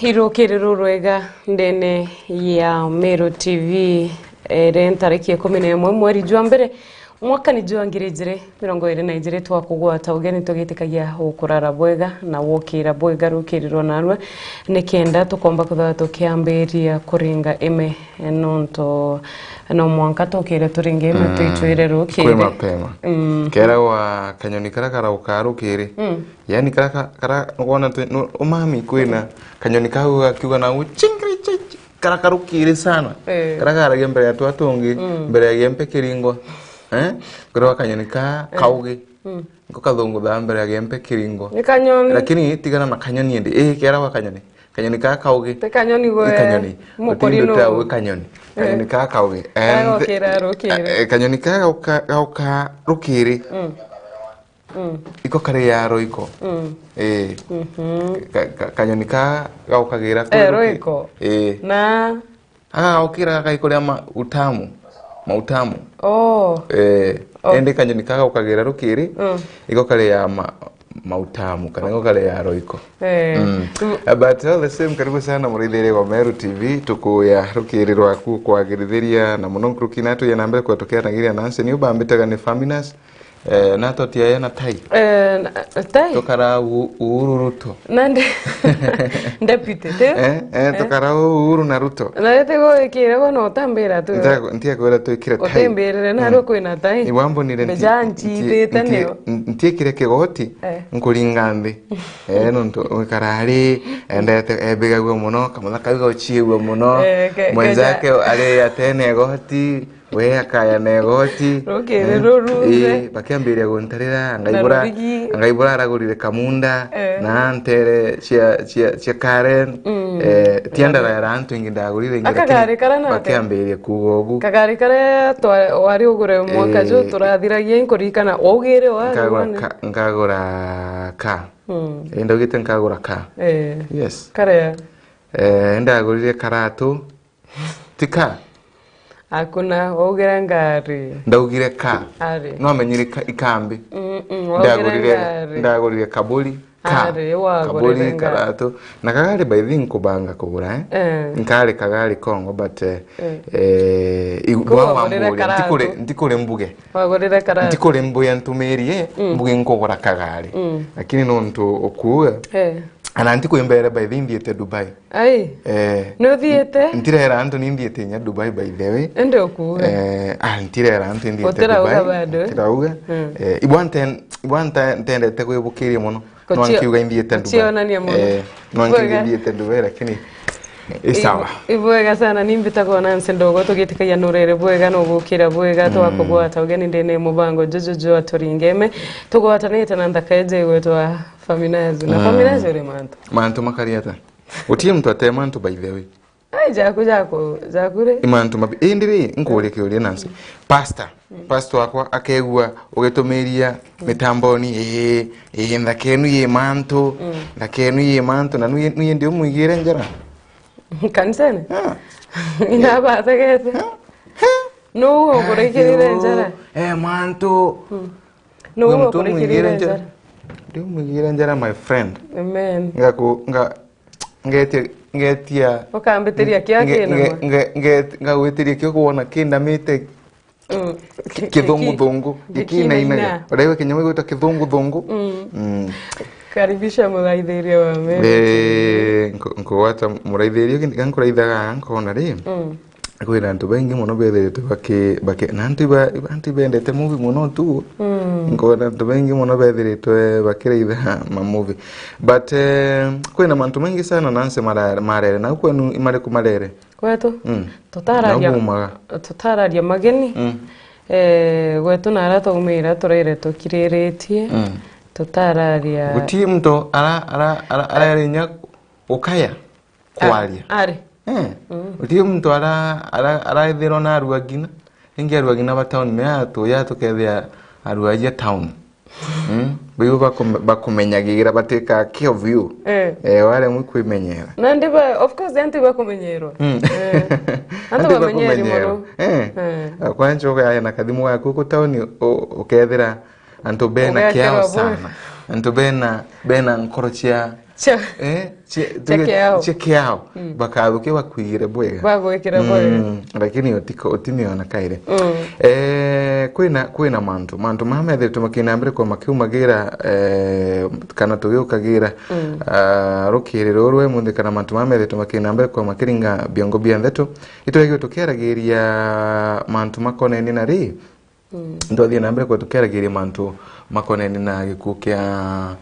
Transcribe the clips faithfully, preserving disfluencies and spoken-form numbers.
Irukiriro rwega ndene ya Meru T V, ere ntariki ikumi na imwe mweri jwa mbere, mwaka ni jwa ngiri ijiri mirongo iri na ijiri, twakugwata ugeni tugitikagia ukurara bwega na wokira bwega rukiriro narua, nikenda tukomba kuthagwa tukiambiria kuringa ime, nontu no mwanka tukire turinge ime, mm, twitwire rukiri. Kwi mapema. Mm. Keragwa kanyoni karia karaukaa rukiri. Mm. Yani karia ka-, karia wona twi-, nu-, umami kwina kanyoni kau gakiuga na gu chingiri chi-, chi-, karia karukiri sana. Eh. Karia karagia mbere ya twa tungi, mm, mbere ya giempe kiringwa. Eh? Keragwa kanyoni ka, eh, kaugi. Mm. Niko kathunguthaa mbere ya giempe kiringwa. Ni kanyoni. Lakini tigana na kanyoni indi. Eh, keragwa kanyoni. Kanyoni kaa kaugi. Ti kanyoni gwe. Ni kanyoni. Mukuri. Utindo nu. Tau kanyoni. Eh. Kanyoni kaa kaugi. Kagokira rukiri. Eh, kanyoni kaa gauka-, gauka rukiri. Mm. Mm. Iko kari ya roiko. Mm. Eh. Mhm. Ka-, ka-, kanyoni kaa gaukagira kuri. Eh, ruki-, roiko. Eh. Na Agaukira gakaikuria ma-, utamu. Mautamu. Oh. Eh, oh. Indi kanyoni kagaukagira rukiri, mm, iko kari ya ma-, mautamu, kana iko kari ya roiko. Eh. Mm. Mm. Eh, but all the same, karibu sana muraithiria gwa Meru T V, tukuya rukiri rwaku kwagirithiria na muno nkuruki na tuye na mbere kwa tukianagiria nansi, ni ubambitaga ni Faminas, eh, na totiaye na tai. Eh, na, tai? Tukara u-, Uhuru Ruto. Na nde-, deputy, ti? Eh, eh, eh, tukara Uhuru na Ruto. Na rete gwikire bono utambira tu. Ntiakwira twikire tai. Utimbirire, narua, mm, kwina tai. Iwambonire nti-, mbeja nti-, nchithite nti-, nio. Ntiekire kigoti, eh, nkuringa nthi. Eh, nontu wikara ari, endete, ebigagua muno, kamutha kau gauchiagua muno. Eh, ke-, mwenzake keja ari atene igoti, we akaya na igoti. Rukiri, eh, ruruthe. Ii, bakiambiria guntarira, na ngaibura, rurigi. Ngaibura aragurire kamunda, eh, na ntere cia, cia, cia Karen. Mm. Eh, tiandara era antu ingi ndagurire ingi, lakini akagari kara nake bakiambiria kuuga ugu. Kagari karia twa-, wari ugure mwaka, eh, ju turathiragia, inkuririkana waugire wa nkagura rwani. Ka-, nkagura ka. Mm. Eh, ndaugite nkagura ka. Eh. Yes. Karia? Eh, ndagurire karatu. Ti ka? Akuna, waugire ngari. Ndaugire ka. Ari. No amenyire ka-, ikambi. Mm, mm, waugire ndagurire, ngari. Ndagurire kaburi. Ka. Ari, wagurire kaburi, ngari. Karatu. Na kagari by the way nkubanga kugura, eh? Eh. Nkari kagari kongo, but, eh, eh, eh, igu-, bwa wagurire wamburia, karatu. Ntikuri, ntikuri mbuge. Wagurire karatu. Ntikuri mbuge ntumirie, mm, mbuge nkugura kagari. Mm. Lakini nontu ukuuga, eh, ana ntikwimbeere by the way nthiite Dubai. Ai. Eh, ni uthiite? Ntirera antu ni nthiite inya Dubai, by the way. Indi ukuuga? Eh, ah, ntirera antu nthiite Dubai. Utirauga bado, eh? Ntirauga. Mm. Eh, ibwa nten-, ibwa nta-, ntendete gwibukiria muno. No nkiuga inthiite Dubai. Gucionania muno. Eh, no nkiuga inthiite Dubai, lakini i sawa. Ibwega sana, ni mbitagwa Nancy Ndogo, tugitikagia nurere bwega, nugukira bwega, mm, twakugwata ugeni ndene mubango juju jwa Turingeme. Tugwatanite na nthaka iji igwetwa Faminazi. Na, mm, Faminazi uri mantu. Mantu makari ata? Gutii muntu atee mantu, by the way. Ai, jaku, jaku, jaku ri? I mantu mabi-, indi ri, nkuurie kiuria Nancy. Pastor, mm, pastor wakwa akegua ugitumiria, mm, mitamboni, ii, ii, nthaka enu yi mantu, mm, nthaka enu yi mantu, na nui, nui ndi umwigire njara? Kanisene? Ah. Inabategete. Ah. Ah. Nuu ukurikirire njara? Eh, mantu. Mm. Nuu ukurikirire njara? Ndi umwigire njara, my friend. Amen. Ngaku-, nga-, ngetia, ngetia. Ukambitiria kia nge-, kina nge-, ma? Nge-, nge-, ngagwitiria kio kuona kindamite. Mm. Ki-, kithunguthungu, gikinainaga. Uraiwa kinyama gigwitwa kithunguthungu? Mm. Mm. Karibisha muthaithiria wa Meru. Eh, nku-, nkugwata muraithiria, kintu kiria nkuraithaga nkona ri, mm, kwina antu baingi mono bethiritwe baki-, baki-, na antu iba-, antu ibendete movie mono tu. Mm. Nkona antu baingi mono bethiritwe bakiraitha ma movie. But, eh, kwina mantu maingi sana Nancy mara-, marere. Nau kwenu imariku marere? Gwetu? Mm. Tutararia, nau bumaga, tutararia mageni. Mm. Eh, gwetu na aria twaumira turere tukiriritie. Mm. Tutararia. Guti muntu ara-, ara-, ara-, arere inya gukaya kwaria. Ari. Eh. Mm. Guti muntu ara-, ara-, araithirwa na arua ngina. Ingi arua ngina ba town me atu, ya tukethia arua ya town. Mm. Biu bakume-, bakumenyagira batwika care of you. Eh. Eh, waremwe kwimenyera. Nandi ba, of course, antu bakumenyerwa. Mm. Eh. Antu bamenyeri muno. Eh. Eh. Kwanza ugaya na kathimu gaku ku town u-, ukethira antu bena kiao sana. Antu bena, bena nkoro cia Cia- eh, cia- cia tuge- kiao. Cia kiao. Mm. Bakathukia bakwigire bwega. Bagwikire bwega. Mm, lakini utiko- utimiona kaire. Mm. Eh, kwina, kwina mantu. Mantu mama methiritwe makina mbere kwa makiumagira, eh, kana tugiukagira, mm, ah, rukiri ruru emunthi kana mantu mama methiritwe makina mbere kwa makiringa biongo bia ndeto. Itwegio tukiaragiria mantu makonenie na ri, mm, ntwathie na mbere kwa tukiaragiria mantu makonenie na gikuo kia,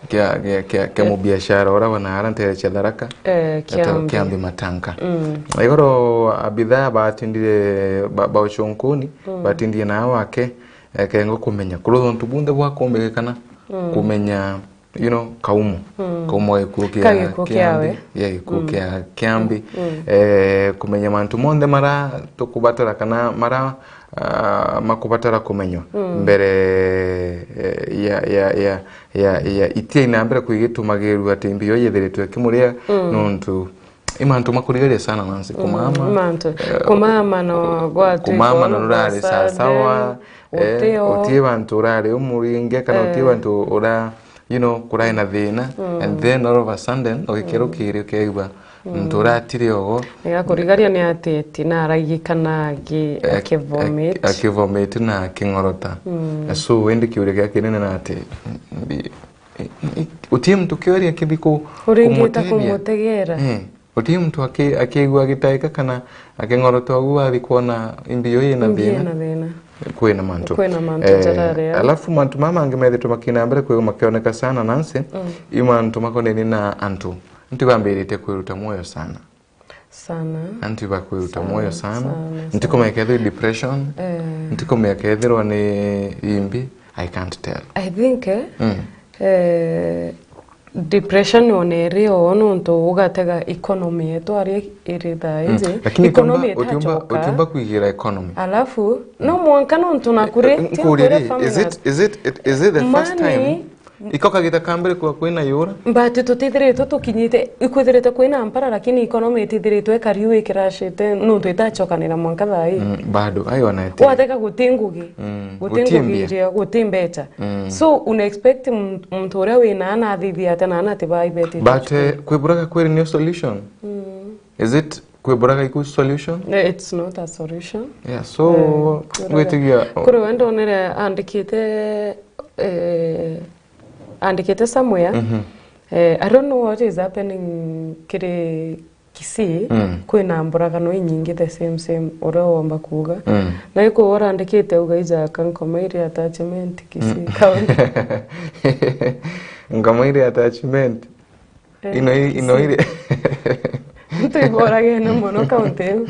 kia, kia, kia, kia mubiashara ura wana ara ntere cia Tharaka. Eh, Kiambi. Kiambi Matanka. Mm. Igoro abithaa batindire ba-, ba ucunkuni, mm, batindie na wake, eh, kengo kumenya. Kuru untu bunthe bwakumbikana, mm, kumenya, you know, kaumo. Mm. Kaumo ga gikuo kia Ka gikuo Kiambi, kiawe. Ya gikuo, mm, kia Kiambi. Mm. Eh, kumenya mantu monthe mara tukubatara kana mara, ah, makubatara kumenywa, mm, mbere, eh, ya, ya, ya, ya, ya itia ina mbere kwigitumagirirua ati mbio yethiritwe kimuria, mm, nontu i mantu makurigaria sana Nancy, mm, kumama. I mantu. Eh, kumama no gwatwi kumama no rurari sasawa, eh, utio. Utie bantu urari umuringe, kana utie, eh, bantu ura, you know, kurai na thina, mm, and then all of a sudden, ugikirukiri, mm, ukeigua, mm, muntu uratire ogo. Igakurigaria ni ati eti na araigikana aki-, eh, akivomit. Aki-, akivomit na aking'orota. Mm. So, indi kiuria gia kinene na ati, mbi-, i-, i-, utie muntu kiuria kithi ku-, uringite kumutethia. Kumutegera. Eh. Uti muntu aki-, akigua agitaika kana aking'orotwa ugu athi kwona imbi yo yina thina? Imbi yina thina. Kwina mantu. Kwina mantu, eh, jararia. Alafu mantu mama mangi methitwe makina mbere kwigwa makioneka sana Nancy, mm, i mantu makonenie na antu. Nti bambirite kwiruta mwoyo sana. Sana. Antu bakwiruta mwoyo sana. Sana, sana. Nti kumenya kethirwa depression. Eh. Nti kumenya kethirwa ni imbi. I can't tell. I think, eh, mm, eh, depression ona iri oo nontu ugatega economy yetu aria iri thaa iji. Mm. Lakini economy utiumba, utiumba, itachoka. Utiumba kwigira economy. Alafu, no mwanka nontu nakuri, eh, ti nkuria nkuria ri, family is it, is it, is it the first time? Money. Iko kagita ka mbere kwa kwina yura? But tutithiritwe tukinyite, ikwithirite kwina mpara, lakini economy itithiritwe ikari wikirashite nontu itachokanira mwanka thaa ii. Mm, bado, ayo na iti. Watega guti ngugi. Mm, guti ngugi iria, guti mbecha. Mm. So, una expect m-, muntu uria wina ana athithia atia na ana atibai beti. But, eh, kwiburaga kwiri niyo solution? Mm. Is it kwiburaga iku solution? Eh, it's not a solution. Yeah, so, eh, gwitigia kuri we ndonere andikite, eh, andikite somewhere, mhm, eh, I don't know what is happening kiri Kisii, mm, kwina mburagano inyingi the same same uria womba kuuga. Mm. Na iku urandikite uga ija ka Nkomairi attachment Kisii, mm, county. Nkomairi attachment. Eh, ino i-, ino Kisii. Iri. Ntu iboragene mono county iu.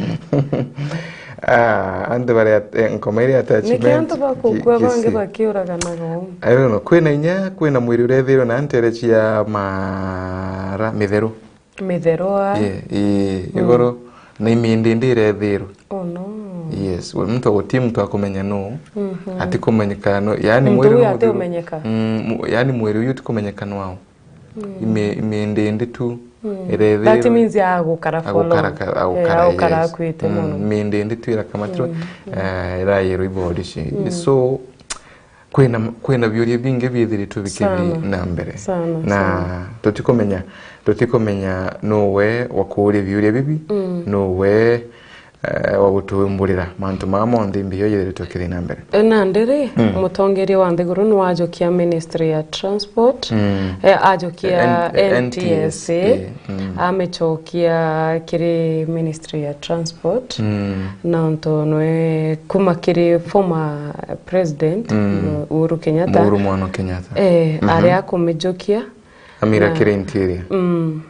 Ah, antu bari at-, eh, Nkomairi attachment. Niki antu bakukua Ki-, bangi Kisii. Bakiuraganaga uu? I don't know. Kwina inya, kwina mwiri urethirwe na ntere cia mara mitheru. Mitheru a? Ii, ii, mm, igoro na imindindi irethirwe. Oh no. Yes, we muntu guti muntu akumenya nu. Mhm. Atikumenyeka nu, yani muntu mwiri uyu uyu atiumenyeka. Mm, mu-, yani mwiri uyu utikumenyeka nwao. Mm. Ime-, imindindi tu, mm, irethirwe. That means agukara for long. Agukara ka-, agukara, eh, agukara yes. Akuite, mm, mono. Imindindi tu irakamatirwe, mm, mm, eh, irayirwe ibodici. Mm. So, kwina, kwina biuria bingi biithiritwe bikithi sana, na mbere. Sana, na sana. Tutikumenya, tutikumenya nuwe wakuuria biuria bibi, mm, nuwe eh, wa gutumburira mantu maa monthe mbio yethiritwe kithi na mbere. E, nandi ri, mm, mutongeria wa nthiguru ni wajokia ministry ya transport, mm, e, ajokia N-, N T S A, N T S A, mm, amicokia kiri ministry ya transport, mm, nontu nwe kuma kiri former president, mm, Uhuru Kenyatta. Uhuru Mwana Kenyatta. E, mhm, aria akumijokia. Amira na kiri interior. Mm.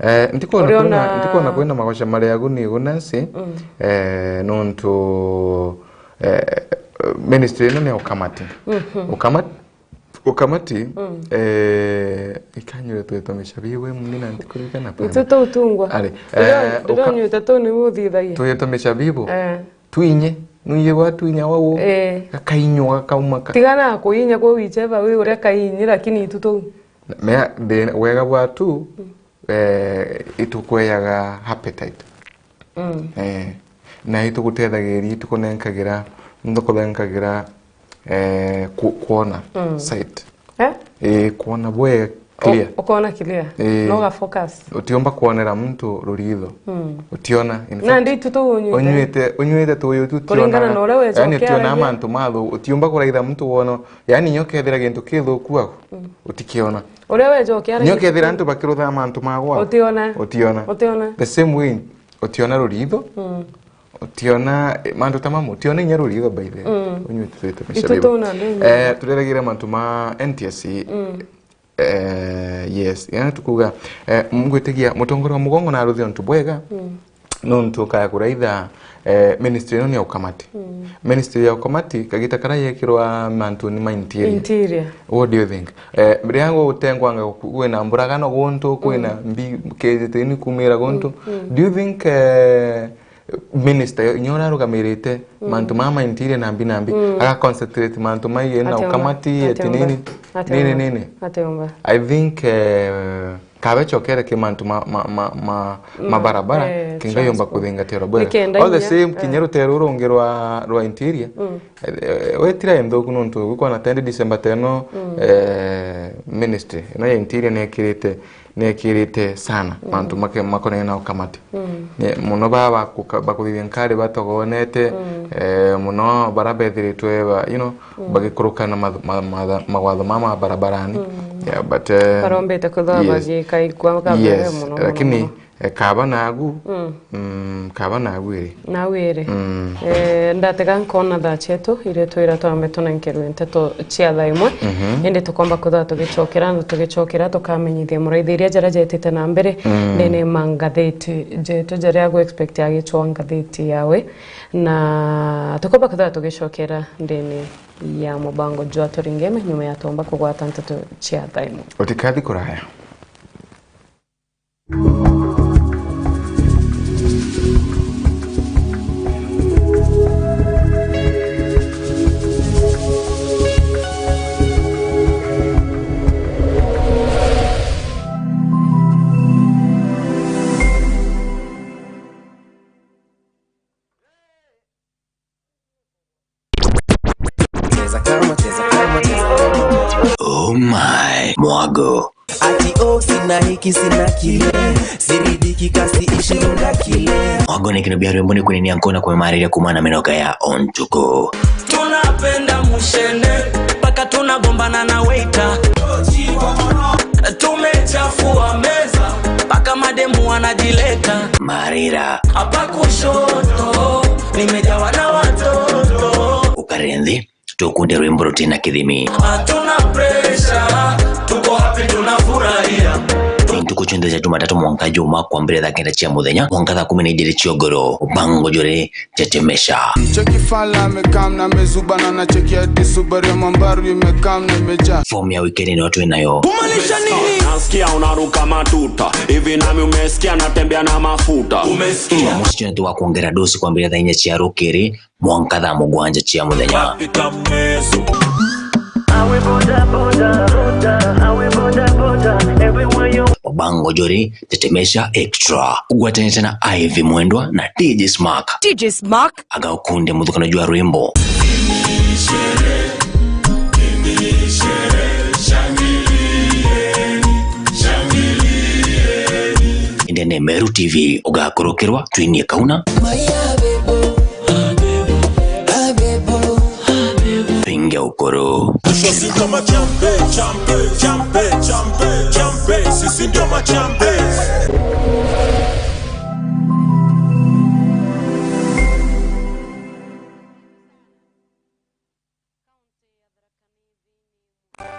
Eh, ntikwona kwina, ntikwona kwina magoca maria aguni igu Nancy, mm, eh, nontu, eh, ministry ino ni ukamati. Mhm. Ukamati, ukamati, mm, eh, ikanyure twitomisha biwe muni na ntikurikana pa. Ntu tutungwa. Ari, eh, uka-, ndonyuta tu ni uthithagia. Twitomisha bibu. Eh. Twinye, nwinye gwa twinya wa u. Eh. Gakainywa gakauma ka. Tigana kuinya kwa whichever way uria kainyi, lakini itu tu. Mea, the, wega bwatu, mm, eh, itukweaga appetite. Mm. Eh, na itugutethagiria, itukunenkagira, ntukuthenkagira, eh, ku-, kwona, mm, sight. Eh? Eh, kwona bwega, Clear. U-, ukona clear. Ii. No ga focus. Utiumba kwonera muntu ruritho. Mm. Utiona. In fact, nandi itu tu unyuite, unyuite, unyuite tuyu tu kuringana utiona, na uria wecokera yani utionaa mantu mathu, utiumba kuraitha muntu wono, yani nyo kethira gintu kithuku aku, mm, utikiona. Uria wecokera nyo kethira antu bakirutha mantu magwa. Utiona. Utiona. Utiona. The same way, utiona ruritho. Mm. Utiona, eh, mantu ta mamu, utiona inya ruritho by the way. Mm. Unyuite tuite. Itu tu nandi unyuite. Eh, tureragire mantu ma N T S C. Mm. Eh, yes, yani tukuga, eh, ngwitigia mutongoria wa mugongo na aruthi untu bwega, mm, nuntu ukaya kuraitha, eh, ministry ino ni ya ukamati. Mm. Ministry ya ukamati, kagita kara yekirwa mantuni ma interior. Interior. What do you think? Eh, riria gutengwanga ku-, kwina mburagano guntu, kwina, mm, mbi-, kejitini kumira guntu. Mm, mm. Do you think, eh, minister inya uria arugamirite, mm, mantu mama interior nambi nambi, mm, aga concentrate mantu maige na ukamati, ati nini, nini, nini. Atiumba. I think, eh, kabe chokere ki mantu ma, ma, ma, ma, mm, mabarabara, eh, kinga yomba transport. Kuthingatirwa bwega. Nikenda all the inya, same, eh, kinya rutere rungi rwa, rwa interior, mm, eh, eh, wetira enthuku nuntu gukona tende December teno, mm, eh, ministry ino ya interior nekirite nekirite sana, mm, mantu make-, makonainie na ukamati. Mm. Ni, muno baa bakuka-, bakuthithia nkari batogonete, mm, eh, muno bara bethiritwe ba, you know, mm, bagikuruka na mathu-, ma-, matha-, mawatho ma, ma barabarani. Mm. Yeah, but, eh, barombete kwithirwa, yes, bagika ikwa kabere, yes, muno, muno, lakini, muno, eh, kaba nagu, mm. Mm, kaba nagu iri. Nawe iri. Mm. Eh, ndatega nkona thaa cietu iria twira twambe tunenkerwe nteto cia thaa imwe. Mhm. Indi tukomba kwithirwa tugicokera, na tugicokera tukamenyithia muraithiria jaria jetite na mbere, mm, ndene ma ngatheti jetu jaria agu expect agicwa ngatheti yawe. Na tukomba kwithirwa tugicokera ndene ya mubango jwa Turingeme nyuma ya twomba kugwata nteto cia thaa imwe. Utikathi kuraya. Cheza kama, cheza kama, cheza kama. Oh my, mwago. Ati, oh, sina hiki, sina kile. Siridhiki kasi ishi runda kile. Mwago ni kino bia rwimbo ni kuninia nkona kumemariria kumana minoga ya ontuko. Tunapenda mushene, mpaka tunagombana na waiter. Tumechafua meza, mpaka mademu wanajileta. Marira. Hapa kushoto, nimejawa na watoto. Ukare nthi, tukunde rwimbo rutina kithimi. Hatuna pressure, tuko happy, tunafurahia. Ni ntuku cionthe cia Jumatatu mwanka Juma, kwambire thaa kenda cia muthenya mwanka thaa kumi na ijiri cia ugoro. Bango jore Tetemesha. Cheki fala amekam na amezuba na nacheki ati Subaru ya Mambaru imekam na imejaa. Fomu ya wikendi ndio twinayo. Kumaanisha nini? Nasikia unaruka matuta. Hivi nami umesikia natembea na mafuta. Umesikia? Mucichio nĩ twa kuongera dosi kwambĩrĩria thaa inya cia rũkĩrĩ mwanka thaa mũgwanja cia mũthenya. Awe boda boda boda, awe boda boda, everywhere you Bango Njori, Tetemesha Extra. Ugwatanĩte na Ivy Mwendwa na D J Smack. D J Smack. Aga ukunde muthukano jwa rwimbo. Inde ni Meru T V ugakurukirwa twinie kauna. Pinge ukuru. Sisi ndio machampe.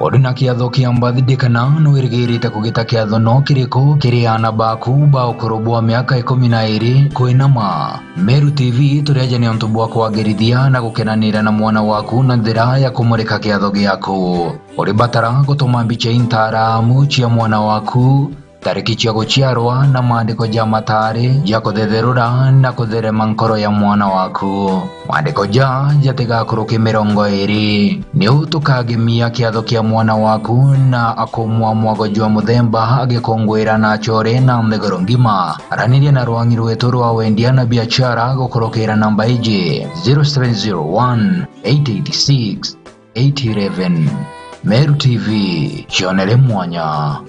Uri na kiatho kia birthday kana nwirigirite kugita kiatho no kiriku kiri aana baku ba ukuru bwa miaka ikumi na iiri kwinama? Meru T V turiaja ni untu bwa kwagirithia na gukenanira na mwana waku na njira ya kumurika kiatho giaku. Uribatara gutuma mbicha intaaramu cia mwana waku, tariki cia guciarwa na maandiko ja mataari ja kuthetherura na kutherema nkoro ya mwana waku. Maandiko ja jatigakuruke mirongo iiri. Niu tukagemia kiatho kia mwana waku na akumwa mwago jwa muthemba agikunguira na achore na nthiguru ngima. Araniria na rwang'i rwetu rwa wendia na biachara gukurukira namba iji, zero seven zero one, eight eight six, eight eleven. Meru T V, cionere mwanya.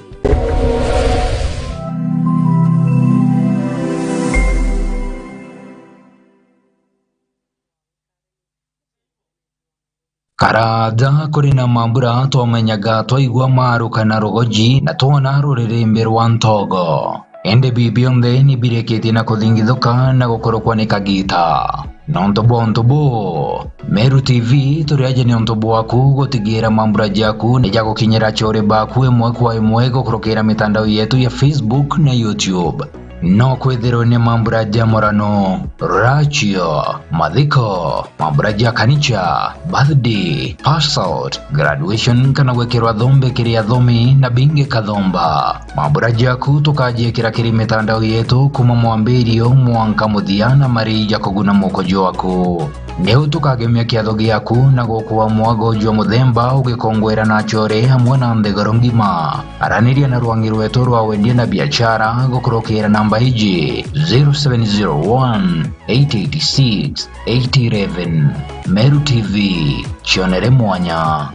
Karaja kuri na mambura twamenyaga twaigua maruka na rugoji na twona ruririmbi rwa ntogo. Indi bi bionthe ni birikitie na kuthingithuka na gukurukwa ni kagita. Nontu bwa untu buu, Meru T V turi aja ni untu bwaku gutigira mambura jaku ni jagukinyira achore baku imwe kwa imwe gukurukira mitandao yetu ya Facebook na YouTube. No kwithirwe ni mambura ja murano, rachio, mathiko, mambura ja kanicha, birthday, pass out, graduation kana gwikirwa thombe kiri athomi na bingi kathomba. Mambura jaku tukajiikira kiri mitandao yetu kuma mwambirio mwanka muthia na mari ja kuguna muko jwaku. Niu tukagemia kiatho giaku na gukua mwago jwa muthemba ugikongwera na achore amwe na nthiguru ngima. Araniria na rwangi rwetu rwa wendia na biachara gukurukira namba iji, zero seven zero one, eight eight six, eight eleven. Meru T V, cionere mwanya.